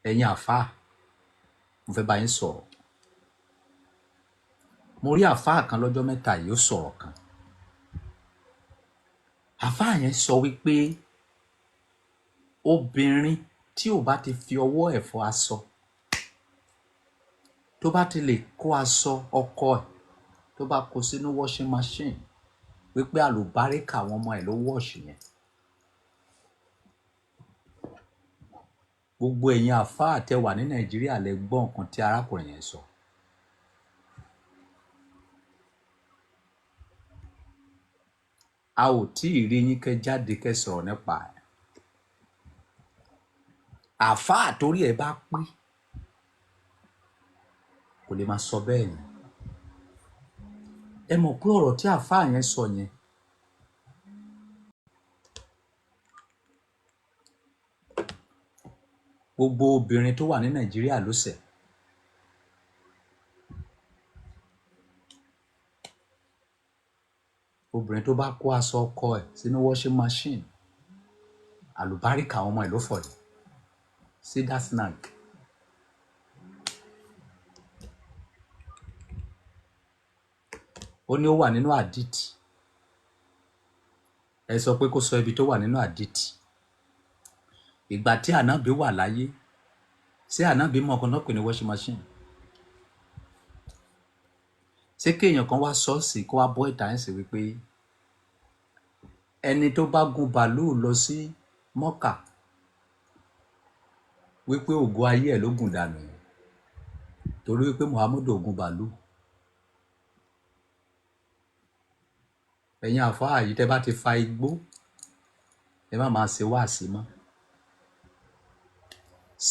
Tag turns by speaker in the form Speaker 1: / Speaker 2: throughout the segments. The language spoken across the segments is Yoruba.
Speaker 1: Ẹ̀yin àfáà, mo fẹ́ bá yín sọ̀rọ̀. Mo rí àfáà kan lọ́jọ́ mẹ́ta yìí, ó sọ̀rọ̀ kan. Àfáà yẹn sọ wípé obìnrin tí ò bá ti fi ọwọ́ ẹ̀ fọ aṣọ, tó bá ti lè kó aṣọ ọkọ ẹ̀, tó bá kó sínú washing machine, wípé àlùbáríkà àwọn ọmọ ẹ̀ ló wash yẹn. Gbogbo ẹ̀yin àfáà tẹ́ wà ní Nàìjíríà lẹ gbọ́ nǹkan tí arákùnrin yẹn sọ. A ò tí ì rí yín kẹ́ jáde kẹ́ sọ̀rọ̀ nípa ẹ̀. Àfáà torí ẹ̀ bá pé kò lè máa sọ bẹ́ẹ̀ yẹn. Ẹ mọ̀ pé ọ̀rọ̀ tí àfáà yẹn sọ yẹn, gbogbo obìnrin tó wà ní Nàìjíríà ló ṣẹ̀. Obìnrin tó bá kó aṣọ ọkọ ẹ̀ sínú washing machine, àlùbáríkà àwọn ọmọ ẹ̀ ló fọ̀ ni. See that snack. Ó ní ó wà nínú àdìtì. Ẹ sọ pé kó sọ ibi tó wà nínú àdìtì. Ìgbà tí ànábì wà láyé, ṣé ànábì mọ̀ ọkàn náà pè ní washing machine? Ṣé kéèyàn kan wá ṣọ́ọ̀ṣì kó wá bọ́ ìta ẹ̀ sí wípé ẹni tó bá gun bàálù lọ sí Mọ́kà wípé ògo ayé ẹ̀ ló gùn dànù yẹn, torí wípé Muhammadu ò gun bàálù? Ẹ̀yin àfáà yìí, tẹ́ bá ti fa igbó, ẹ má máa ṣe wáàsí mọ́.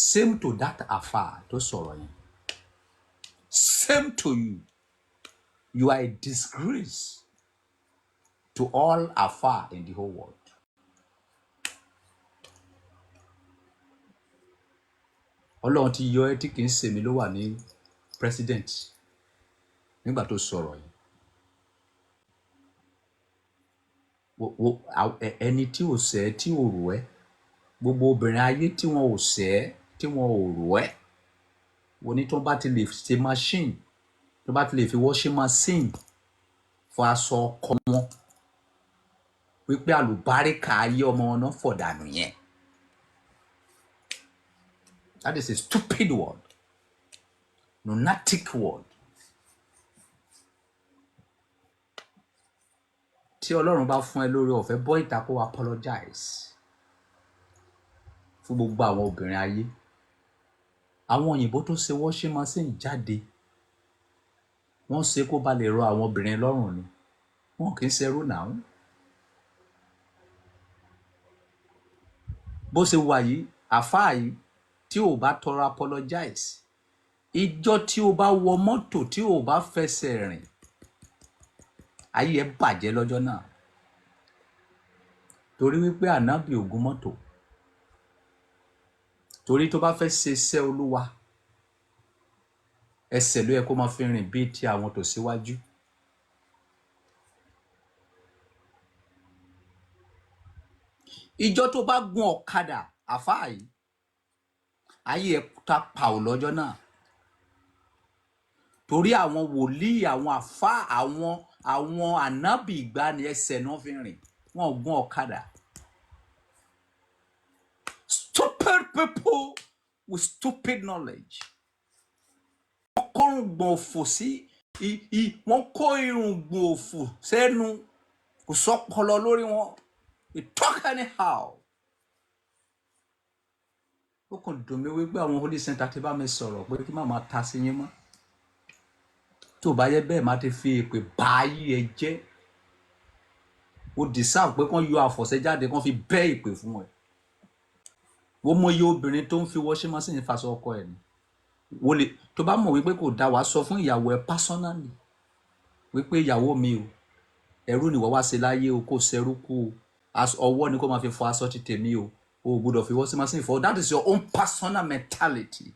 Speaker 1: Same to that àfáà tó sọ̀rọ̀ yẹn. Same to you. You are a disgrace to all àfáà in the whole world. Ọlọ́run ti yọ ẹ́ tí kì í ṣèmi ló wà ní president nígbà tó sọ̀rọ̀ yìí. Ẹni tí ò ṣẹ̀ ẹ́, tí ò rò ẹ́, gbogbo obìnrin ayé tí wọn ò ṣẹ̀ ẹ́, tí wọn ò rò ẹ́, wo ní tó bá ti lè ṣe machine, tó bá ti lè fi washing machine fọ aṣọ ọkọ wọn, wípé àlùbáríkà ayé ọmọ wọn náà fọ̀ dànù yẹn. That is a stupid word, lunatic word. Tí Ọlọ́run bá fún ẹ lórí ọ̀fẹ́, bọ́ ìta kó apologize fún gbogbo àwọn obìnrin ayé. Àwọn òyìnbó tó ṣe washing machine jáde, wọ́n ṣe kó ba lè rọ àwọn obìnrin lọ́rùn ni. Wọn kì í ṣerú náà. Bó ṣe wà yìí, àfáà yìí, tí ò bá tọrọ apologize, ìjọ tí o bá wọ mọ́tò tí o bá fẹsẹ̀ rìn, ayé ẹ bàjẹ́ lọ́jọ́ náà, torí wípé ànábì ò gun mọ́tò. Torí tó bá fẹ́ ṣe iṣẹ́ Olúwa, ẹsẹ̀ ló yẹ kó máa fi rìn bíi ti àwọn tó síwájú. Ìjọ tó bá gun ọ̀kadà, àfáà yìí, ayé ẹ ta pàò lọ́jọ́ náà, torí àwọn wòlíì, àwọn àfáà, àwọn ànábì ìgbàanì, ẹsẹ̀ náà fi rìn, wọn ò gun ọ̀kadà. Stupid people with stupid knowledge. Wọ́n kó irùngbọ̀n òfò sí wọ́n kó irùngbọ̀n òfò sẹ́nu, kò sọ́pọlọ lórí wọn. They talk anyhow. Ó kàn dùn mí wípé àwọn holy center ti bá mi sọ̀rọ̀ pé kí má máa ta sí yín mọ́. Tó bá yẹ bẹ́ẹ̀, má ti fi èpè bá ayé ẹ jẹ́. O deserve pé kán yọ àfọ̀ṣẹ jáde, kán fi bẹ́ ìpè fún ẹ. Wọ́n mọ iye obìnrin tó ń fi washing machine faṣọ ọkọ ẹ̀ ni. Wọ́n lè tó bá mọ̀ wípé kò dá, wàá sọ fún ìyàwó ẹ personally wípé ìyàwó mi o, ẹrú ni wọ́n wá ṣe láyé o, kò ṣẹrú kú o, ọwọ́ ni kó máa fi fọ aṣọ ti tèmi o, o gbọ́dọ̀ fi washing machine fọ. That is your own personal mentality.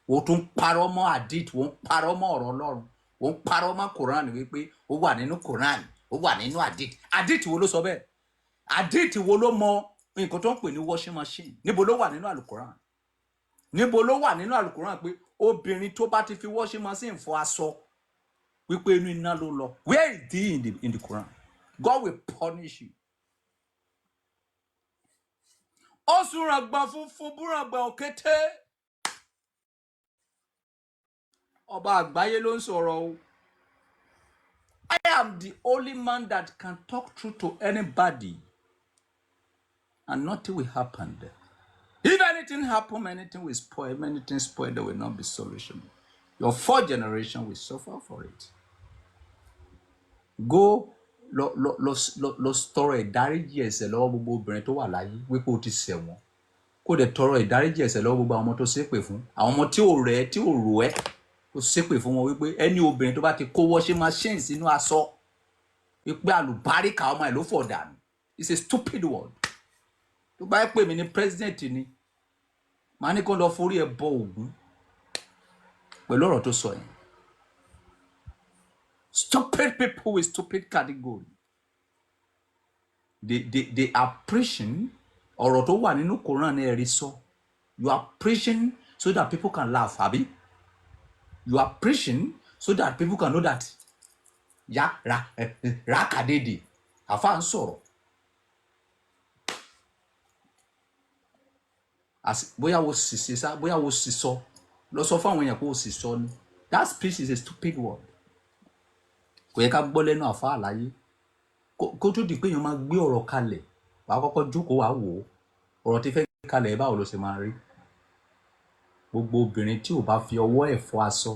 Speaker 1: O tún parọ́ mọ́ hadith, o ń parọ́ mọ́ ọ̀rọ̀ Ọlọ́run, o ń parọ́ mọ́ Quran wípé ó wà nínú Quran, ó wà nínú hadith. Hadith wo ló sọ bẹ́ẹ̀? Hadith wo ló mọ nǹkan tó ń pè ní washing machine? Níbo ló wà nínú alukoran? Níbo ló wà nínú àlùkùrán pé obìnrin tó bá ti fi washing machine fọ aṣọ wípé inú iná ló lọ? Where is it in the Quran? God will punish you. Ó sùn ràngbọ̀n funfun búràngbọ̀n òkété. Ọba àgbáyé ló ń sọ̀rọ̀ o. I am the only man that can talk truth to anybody and nothing will happen there. If anything happen, anything will spoil. If anything spoil, there will not be solution. Your fourth generation will suffer for it. Go lọ lọ lọ lọ lọ tọrọ ìdáríjì ẹ̀ṣẹ̀ lọ́wọ́ gbogbo obìnrin tó wà láyé wípé o ti ṣẹ̀ wọ́n. Kó dẹ̀ tọrọ ìdáríjì ẹ̀ṣẹ̀ lọ́wọ́ gbogbo àwọn ọmọ tó ṣépè fún. Àwọn ọmọ tí ò rẹ̀ tí ò rò ẹ́ tó ṣépè fún wọn wípé ẹni obìnrin tó bá ti kó washing machine sínú aṣọ wípé àlùbáríkà ọmọ ẹ̀ ló fọ̀ dànù. It's a stupid word. Tó bá pè mí ní president ni, màá ní kó lọ forí ẹ bọ Ògún pẹ̀lú ọ̀rọ̀ tó sọ yẹn. Stupid people with stupid category. They are preaching ọ̀rọ̀ tó wà nínú Quran ní ẹ̀rí sọ. You are preaching so that people can laugh, àbí? You are preaching so that people can know that ya ra ra kàdédè àfa ń sọ̀rọ̀. Bóyá wo sì ṣe sá, bóyá wo sì sọ, lọ sọ fún àwọn èèyàn pé o sì sọ ni. That speech is a stupid word. Kò yẹ ká gbọ́ lẹ́nu àfa àlàyé. Kó tó di pé èèyàn máa gbé ọ̀rọ̀ kalẹ̀, wàá kọ́kọ́ jókòó, wàá wò ó. Ọ̀rọ̀ tí fẹ́ gbé kalẹ̀, báwo ló ṣe máa rí? Gbogbo obìnrin tí ò bá fi ọwọ́ ẹ̀ fọ aṣọ,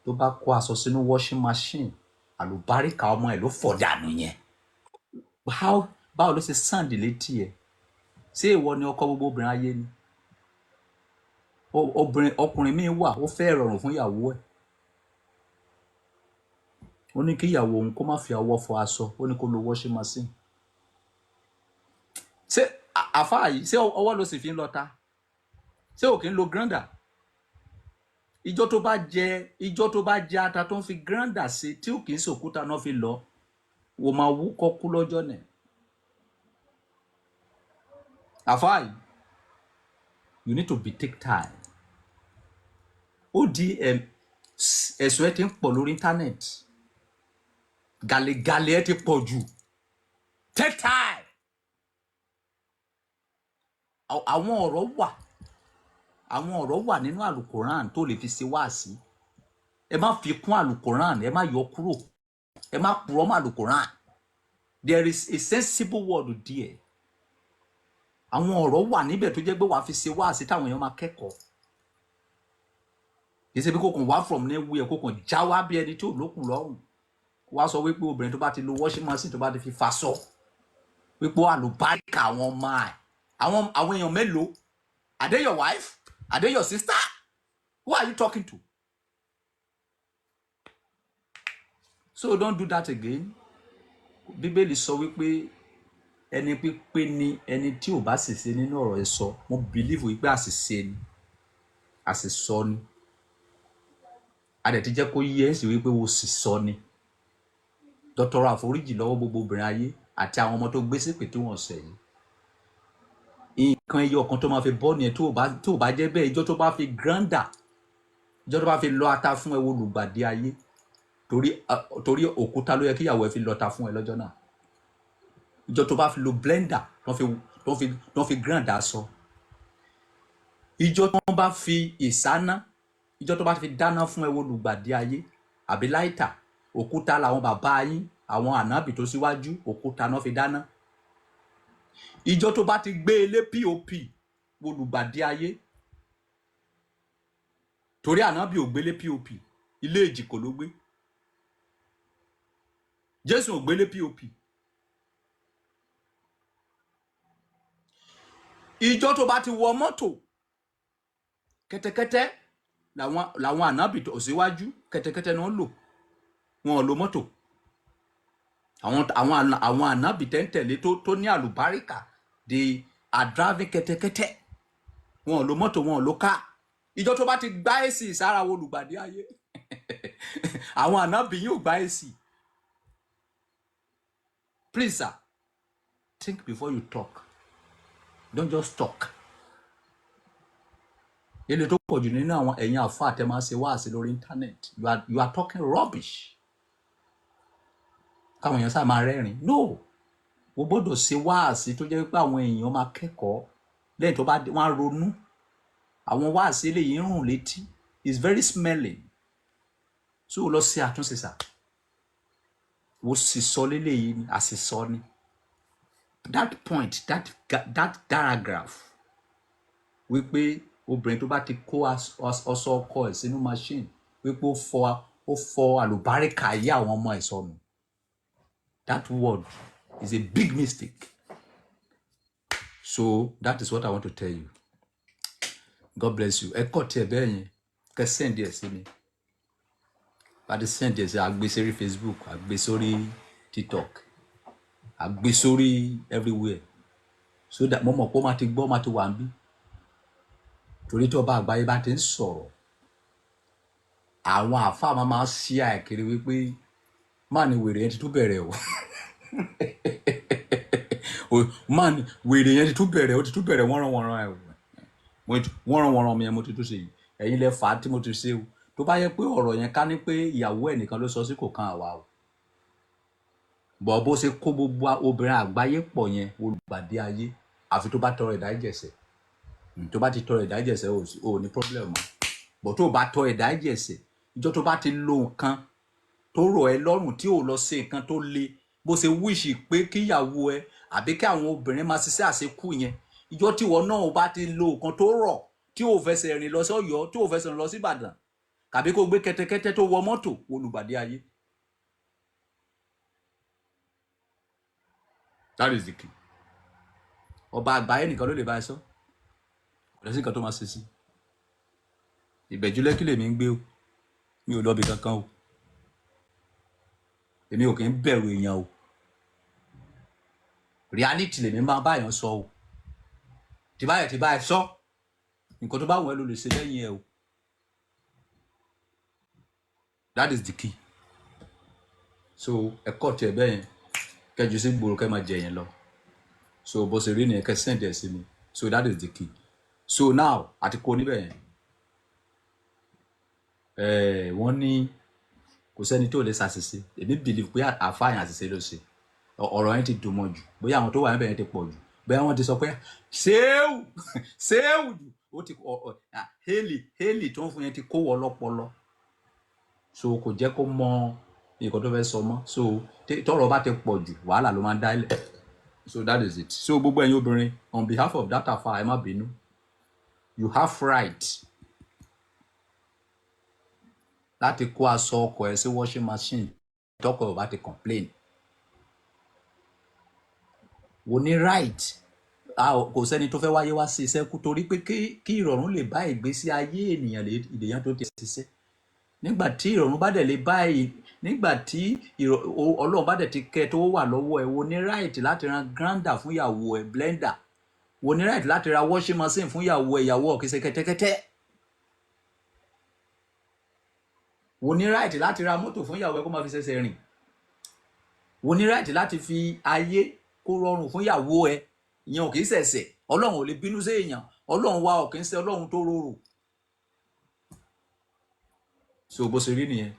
Speaker 1: tó bá kó aṣọ sínú washing machine, àlùbáríkà ọmọ ẹ̀ ló fọ̀ dànù yẹn. How, báwo ló ṣe sound létí ẹ̀? Ṣé ìwọ ni ọkọ gbogbo obìnrin ayé ni? Obìnrin ọkùnrin míì wà, ó fẹ́ ìrọ̀rùn fún ìyàwó ẹ̀. Ó ní kí ìyàwó òun kó má fi ọwọ́ fọ aṣọ, ó ní kó lo washing machine. Ṣé àfáà yìí, ṣé ọwọ́ ló sì fi ń lọta? Ṣé ò kí ń lo grinder? Ìjọ tó bá jẹ ata tó ń fi grinder ṣe tí ò kì í ṣòkúta náà fi lọ, wò máa wúkọ́ kú lọ́jọ́ náà. Àfáà yìí, you need to be take time. Ó di ẹ̀sùn ẹ ti ń pọ̀ lórí internet. Gàlégàlé ẹ ti pọ̀ jù. Take time. Àwọn ọ̀rọ̀ wà, àwọn ọ̀rọ̀ wà nínú àlùkòrán tó lè fi ṣe wáàsí. Ẹ má fi kún àlùkòrán, ẹ má yọ kúrò, ẹ má purọ́ mọ́ àlùkòrán. There is a sensible word there. Àwọn ọ̀rọ̀ wà níbẹ̀ tó jẹ́ pé wàá fi ṣe wáàsí táwọn èèyàn máa kẹ́kọ̀ọ́. Kì í ṣe bí kò kàn wá from nowhere, kò kàn já wá bí ẹni tí ò lókun lọ́rùn. Wá sọ wípé obìnrin tó bá ti lo washing machine, tó bá ti fi faṣọ, wípé àlùbáríkà àwọn ọmọ ẹ̀. Àwọn èèyàn mélòó? Are they your wife? Are they your sister? Who are you talking to? So don't do that again. Bíbélì sọ wípé ẹni pípé ni ẹni tí ò bá ṣìṣe nínú ọ̀rọ̀ ẹ̀ sọ. Mo believe wípé àṣìṣe ni, àṣìsọ ni. A dẹ̀ ti jẹ́ kó yé ẹ̀ sì wípé o sì sọ ni. Tọrọ àforíjì lọ́wọ́ gbogbo obìnrin ayé àti àwọn ọmọ tó gbé sípè tí wọ́n ṣẹ̀ yìí. Nǹkan ẹyọ kan tó máa fi bọ́ nìyẹn. Tó bá jẹ́ bẹ́ẹ̀, ìjọ tó bá fi grinder, ìjọ tó bá fi lọ ata fún ẹ, wo lùgbàdì ayé. Torí òkúta ló yẹ kí ìyàwó ẹ fi lọta fún ẹ lọ́jọ́ náà. Ìjọ tó bá fi lo blender tó fi grind aṣọ. Ìjọ tó bá fi ìsáná, ìjọ tó bá fi dáná fún ẹ, wo lùgbàdì ayé. Àbí lighter, òkúta làwọn bàbá yín, àwọn ànábì tó síwájú, òkúta náà fi dáná. Ìjọ tó bá ti gbé ilé POP, wo lùgbàdì ayé. Torí ànábì ò gbélé POP, ilé èjìkò ló gbé. Jésù ò gbélé POP. Ìjọ tó bá ti wọ mọ́tò, kẹ́tẹ́kẹ́tẹ́ làwọn ànábì tó síwájú, kẹ́tẹ́kẹ́tẹ́ ni wọ́n lò, wọn ò lo mọ́tò. Àwọn ànábì tẹ́ńtẹ̀lé tó ní àlùbáríkà, they are driving kẹ́tẹ́kẹ́tẹ́, wọn ò lo mọ́tò, wọn ò lo car. Ìjọ tó bá ti gbá èsì sára, wo olùgbàdì ayé. Àwọn ànábì yóò gbá èsì. Please sir, think before you talk. Don't just talk. Ilé tó pọ̀ jù nínú àwọn ẹ̀yin àfa àtẹ máa ń ṣe wáàsí lórí internet, you are talking rubbish káwọn èèyàn sáà máa rẹ́rìn. No, o gbọ́dọ̀ ṣe wáàsí tó jẹ́ pé àwọn èèyàn máa kẹ́kọ̀ọ́ lẹ́yìn tó bá wọ́n á ronú. Àwọn wáàsí eléyìí ń rùn létí, is very smelling. So lọ ṣe àtúnṣe sà. Wo sì sọ léléyìí ni àṣìsọ ni. That point, that paragraph wípé obìnrin tó bá ti kó ọsọ ọkọ ẹ̀ sínú machine, wípé ó fọ àlùbáríkà ayé àwọn ọmọ ẹ̀ sọnù, that word is a big mistake. So that is what I want to tell you. God bless you. Ẹ kọ́ tiẹ̀ bẹ́ẹ̀ yẹn, kẹ́ send ẹ̀ sí mi. Bá ti send ẹ̀ sí, àgbé sórí Facebook, àgbé sórí TikTok, àgbé sórí everywhere, so that mo mọ̀ pé ó máa ti gbọ́, ó máa ti wà ń bí, torí tí ọba àgbáyé bá ti ń sọ̀rọ̀, àwọn àáfàá máa ṣí àìkiri wípé má ní wèrè yẹn ti tún bẹ̀rẹ̀ o. O má ní wèrè yẹn ti tún bẹ̀rẹ̀, ó ti tún bẹ̀rẹ̀ wọ́nranwọ̀nran ẹ̀ o. Wọ́nranwọ̀nran mi yẹn mo ti tún ṣe yìí, ẹ̀yin lẹ fà á tí mo ti ṣe o. Tó bá yẹ pé ọ̀rọ̀ yẹn, ká ní pé ìyàwó ẹ̀ nìkan ló sọ sí, kò kan àwa o. Bọ̀ bó ṣe kó gbogbo obìnrin àgbáyé pọ̀ yẹn, olùgbàdé ayé, àfi tó bá tọrọ ìdáríjì ẹ̀ṣẹ̀. Tó bá ti tọrọ ìdáríjì ẹ̀ṣẹ̀, ò ní problem mọ́. Bọ̀ tó bá tọrọ ìdáríjì ẹ̀ṣẹ̀, ìjọ tó bá ti lo nǹkan tó rọ̀ ẹ́ lọ́rùn, tí ò lọ ṣe nǹkan tó le bó ṣe wish pé kíyàwó ẹ àbí kí àwọn obìnrin máa ṣiṣẹ́ àṣekú yẹn, ìjọ tí ìwọ náà bá ti lo nǹkan tó rọ̀, tí ò fẹsẹ̀ rìn lọ sí Ọ̀yọ́, tí ò fẹsẹ̀ rìn lọ sí Ìbàdàn, tàbí kó gbé kẹ́tẹ́kẹ́tẹ́ tó wọ mọ́tò, olùgbàdé ayé. That is the key. Ọba àgbáyé nìkan ló lè bá ẹ sọ. Kò lẹ́sìn kan tó máa ṣe sí. Ìbẹ̀jú Lẹ́kì lèmi ń gbé o. Mi ò lọ́bi kankan o. Èmi ò kì í bẹ̀rù èèyàn o. Reality lèmi máa bá èèyàn sọ o. Tí báyẹ̀ tí bá ẹ sọ, nǹkan tó bá wù ẹ́ ló lè ṣe lẹ́yìn ẹ o. That is the key. So ẹ kọ́ tiẹ̀ bẹ́ẹ̀ yẹn, kẹjú sí gbòòrò, kẹ́ máa jẹ yẹn lọ. So bó ṣe rí nìyẹn, kẹ́ send ẹ̀ sí mi. So that is the key. So now àti kó níbẹ̀ yẹn. Wọ́n ní kò sẹ́ni tó lè ṣàṣìṣe. Èmi believe pé àfáàyàn àṣìṣe ló ṣe. Ọ̀rọ̀ yẹn ti dùn mọ́ jù. Bóyá àwọn tó wà níbẹ̀ yẹn ti pọ̀ jù. Bóyá wọ́n ti sọ pé ṣéwù ṣéwù jù. Ó ti hélì hélì tó ń fún yẹn ti kó wọ lọ́pọlọ. So kò jẹ́ kó mọ nǹkan tó fẹ́ sọ mọ́. So tọ́rọ̀ bá ti pọ̀ jù, wàhálà ló máa ń dá ilẹ̀. So that is it. So gbogbo ẹ̀yin obìnrin, on behalf of that afa, ẹ má bínú. You have right láti kó aṣọ ọkọ ẹ sí washing machine tọkọ ẹ ò bá ti complain. Wo ní right. Kò sẹ́ni tó fẹ́ wáyé wá sí iṣẹ́ kú, torí pé kí ìrọ̀rùn lè bá ìgbésí ayé ènìyàn lè ènìyàn tó ti ṣiṣẹ́. Nígbà tí ìrọ̀rùn bá dẹ̀ lè bá nígbà tí Ọlọ́run bá dẹ̀ ti kẹ́ tó wà lọ́wọ́ ẹ, wo ní right láti ra grinder fún ìyàwó ẹ, blender. Wo ní right láti ra washing machine fún ìyàwó ẹ, ìyàwó ọ̀ kìí ṣe kẹ́tẹ́kẹ́tẹ́. Wo ní right láti ra mọ́tò fún ìyàwó ẹ kó máa fi ṣẹ̀ṣẹ̀ rìn. Wo ní right láti fi ayé kó rọrùn fún ìyàwó ẹ. Ìyẹn ò kìí ṣẹ̀ṣẹ̀. Ọlọ́run ò lè bínú sí èèyàn. Ọlọ́run wa ò kìí ṣe Ọlọ́run tó rorò. So bó ṣe rí nìyẹn.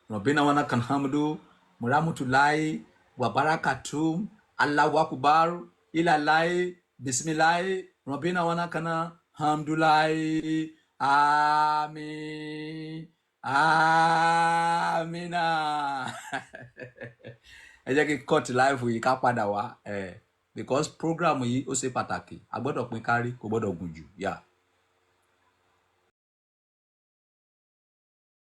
Speaker 1: Rabbina wa lakal hamdu muramutulahi wabarakatum Allahu akubar ilalahi bisimilahi Rabbina wa lakal hamdulahi àmín amina. Ẹ jẹ́ kí n cut live yìí, ká padà wá because program yìí ó ṣe pàtàkì. A gbọ́dọ̀ pín kárí, kò gbọ́dọ̀ gùn jù. Yeah.